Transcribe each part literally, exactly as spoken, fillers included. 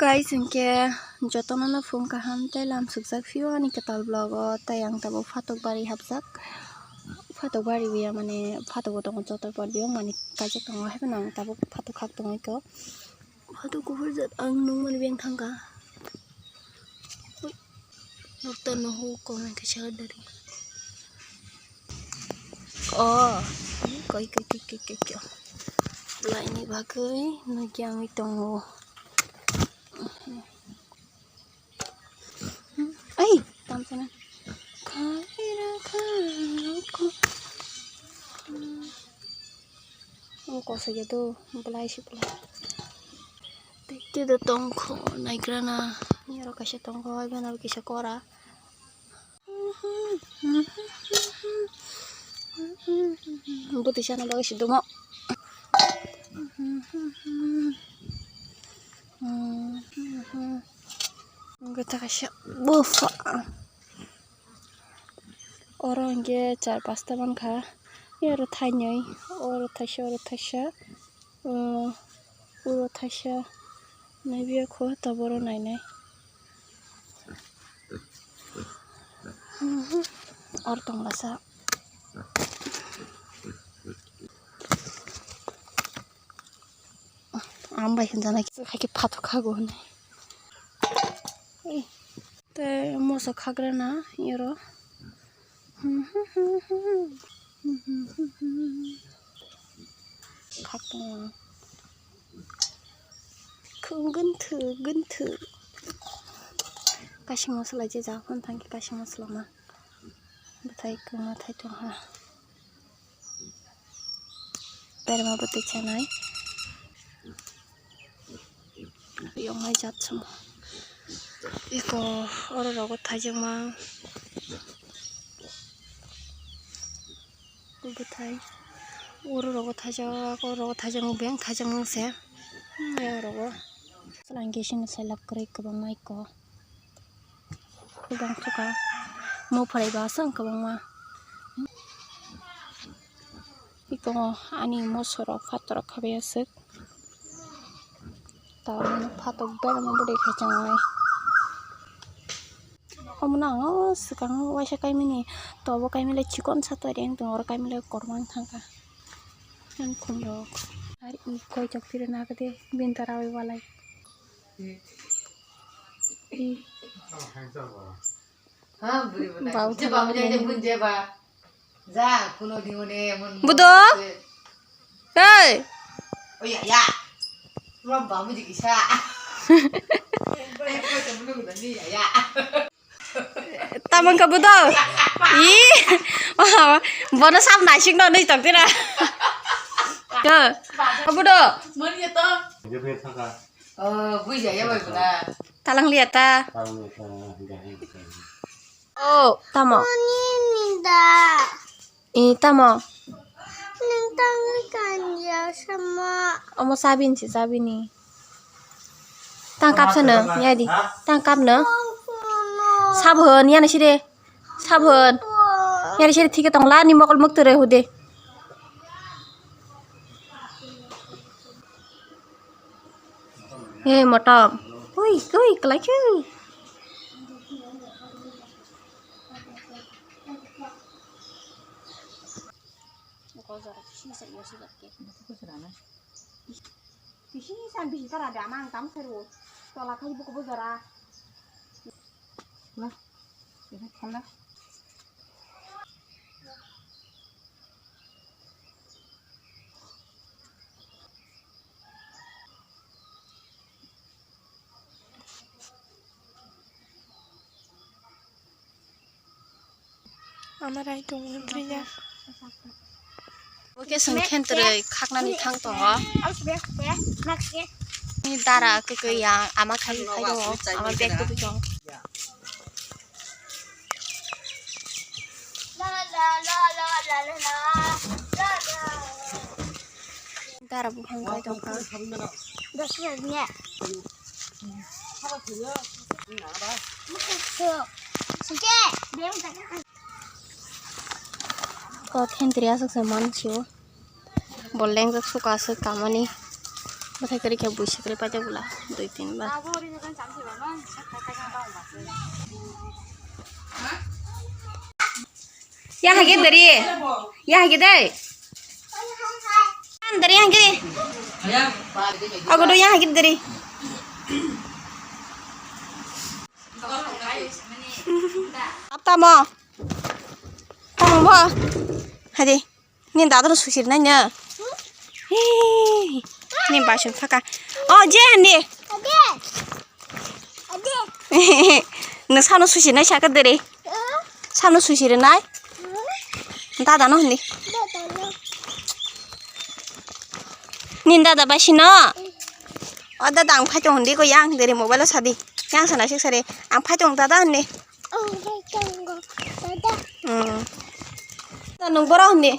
Guys, hinkhe jotono no phung kaham tei lam sukjak phio ani kwtal vlog o, tei ang tabuk phatok bari hapjak. Phatok bari ya, mane phatok o tongo joto por biyong mani kaijak tongo, haikhe no ang tabuk phatok khak tongwi kho. Photo kuphur jat ang nung mani beng thangkha. Ui, nokta no hu comment kaisa dari. Oh, koi, koi, koi. Laini bagwi nugwi ang tongo. Ai, tamsana. Khaira khaira ko. Ang koso ya do, belai si belai. Tei do tongkho naigrana. Ni aro kaisa tongkho, iban aro kisa kora. Bwtwi sana bagwi si dumo. Wngkha kaisa bupha. Oro hinkhe char pasta mankha. Oro thainwi, oro thaisa, oro thaisa. O, oro thaisa. Naibiya kho taboro nainai. Oro tongmasa. Ang bai hinjana kisa khaikhe phatok khago hinwi. Tei moso khagrana oro. Khak tongo. Khung gwnthwk gwnthwk. Kaisa masala je ja phano thangkhe kaisa masala ma. Bwthai kwma thai tongha. Berma bwtwi chanai. Yoknai jat samo. Eko oro rogo thaijakma. Bwthai. Oro rogo thaijak, oro rogo thaijak, beng thaijak mangse. Oro rogo. Selangke sini selap kwrwi kwbangma eko. Kwbang khe ka. Mo phalai ba aswk kwbangma. Eko ani mosorok phatorok khabai aswk. Tabuk phatok berma bwdwi khe chwngnai. Omono ang o swkang o waisa kaimani tobo kaimilai chikon satari ang tongo, oro kaimilai korma wng thangkha. Ang khumrok. Ar i koi chok phirina khe de bini dara bai walai. Bau thangma. Budo? Hei! Tamang ka budo? Ih, bono sam naisik no nui tong tira. Ka budo? Talang liya ta. Oh, tamo. Ani ni da. Eh, tamo. Nang tangwi kanya sama. Omo sabin si sabini. Tang kap sana, ya di. Tang kap na. Sabun, ya na sire. Sabun. Ya na sire thike tong la ni mokol muk tere hude. He motom. Ui, ui, kelai chu. Bisi san bisi tara de amang tam seru. Tola khai buku bujara. Lah, ini khala. Ama rai tongo wngkha ya. Oke, song khentrwi khaknani thang tongo. Ni dara kwkwi yang ama khai khai tongo. Ama bag kwkwi tongo. Dara buphang kai tongkha. Ko khentrwi aswk se mansio. Bo lengjak suka aswk kamani. Bwthai kwrwi khe buisi kwrwi paijak bwla, dui tin ba. Ya hage dari. Ya hage dai. Dari hage. Ago do ya hage dari. Apa mo? Tamo bo. Hadi. Ni dada no susir nai na. Hei. Ni baisuk thaka. O je handi. Ade. Ade. No sano susir nai saka dere. Sano susir nai. Dada no handi. Dada no. Ni dada baisino. O dada ang phai tong handi ko yang dere mobile o sadi. Yang sana sik sare. Ang phai tong dada handi. Oh, hai tongo. Dada. Hmm. Dada nung boro handi.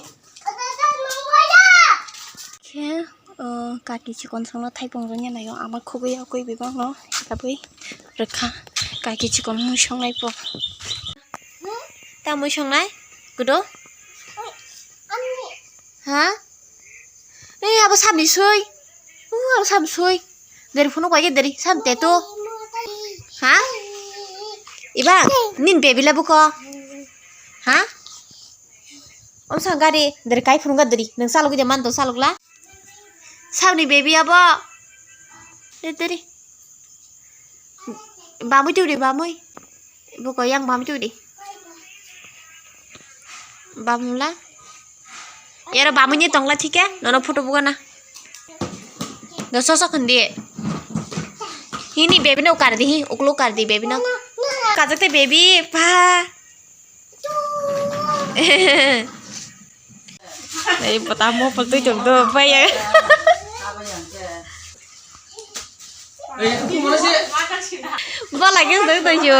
Khe, o, kaki chikon songno thaipung rwngya naio, ama khugui yakui bebakno, abui rwkha, kaki chikon mui songnai po. Ta mui songnai? Kudo? Ha? Ei, abo samni sui. Uh, abo samni sui. Dari phunuk bai dari sam teto. Ha? Iba, nin baby la buko. Ha? Om sang gari, dari kai phunuk dari. Nang saluk ide man to saluk la. Samni baby abo. Dari, dari. Bamui tu di, bamui. Buko yang bamui tu di. Bamula. Yara bamui ni tongla thik ya. Nono photo buka na. Do sosok hindi. Hini baby no kar di hi. Uklo kar di baby no. Kajak te baby. Pa. Ei, bota mo pal tui tung do, bai ya. Ba lagi tung tung yo.